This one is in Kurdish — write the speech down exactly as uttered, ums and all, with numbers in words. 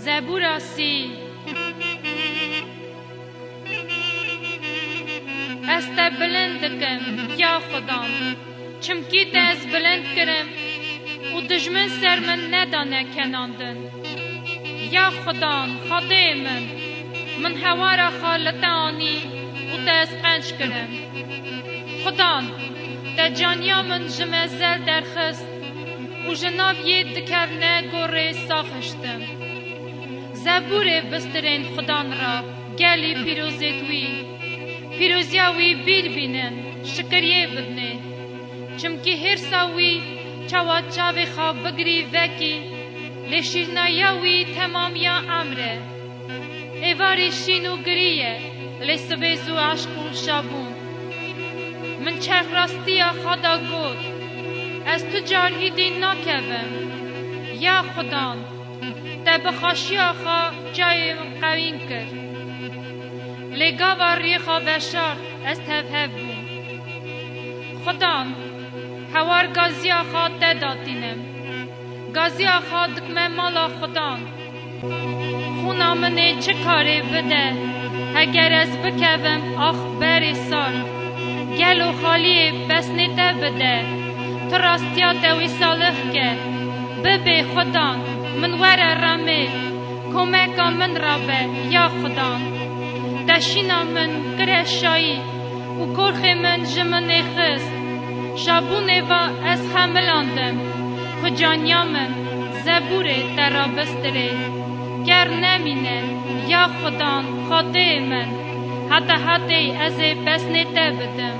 Zebûra sî. Ez te bilind dikim, ya Xudan, çimkî te ez bilind kirim û dijmin ser min nedane kenandin. Ya Xudan, Xwedê min, min hewara xwe li te anî û te ez qenc kirim. Xudan, te caniya min ji mezel derxist û ji nav yê dikevne gorê saxiştim. Zebûrê bistirên Xudan re, gelî pîrozêt wî. Pîroziya wî bîr bînin, şikiriyê bidinê. Çimkî hêrsa wî çawa çavê xwe bigirî vekî, lê şîrnayiya wî temamiya emr e. Êvarî şîn û girî ye, lê sibê zû eşq û şabûn. Min çerx rastiya xwe da got, ez tu car hîdî nakevim. Ya Xudan, te bi xweşiya xwe çavê min qewîn kir. Lê gava riyê xwe veşart, ez tevhev bûm. Xudan, hewar gaziya xwe te datînim. Gaziya xwe dikme mala Xudan. Xûna min ê çi karê bide, heger ez bikevim ax berê sar. Gelo xaliyê pesnê te bide, tu rastiya te wî salix ke. Bibê Xudan, min were remê, komeka min rabe, ya Xudan. Te şîna min kire şayî û korxê min ji min nêxist. Şabûnê va ez xemilandim, ku caniya min zebûrê te rabistirê. Ger nemîne, ya Xudan, Xwedê min, heta hetê ez ê pesnê te bidim.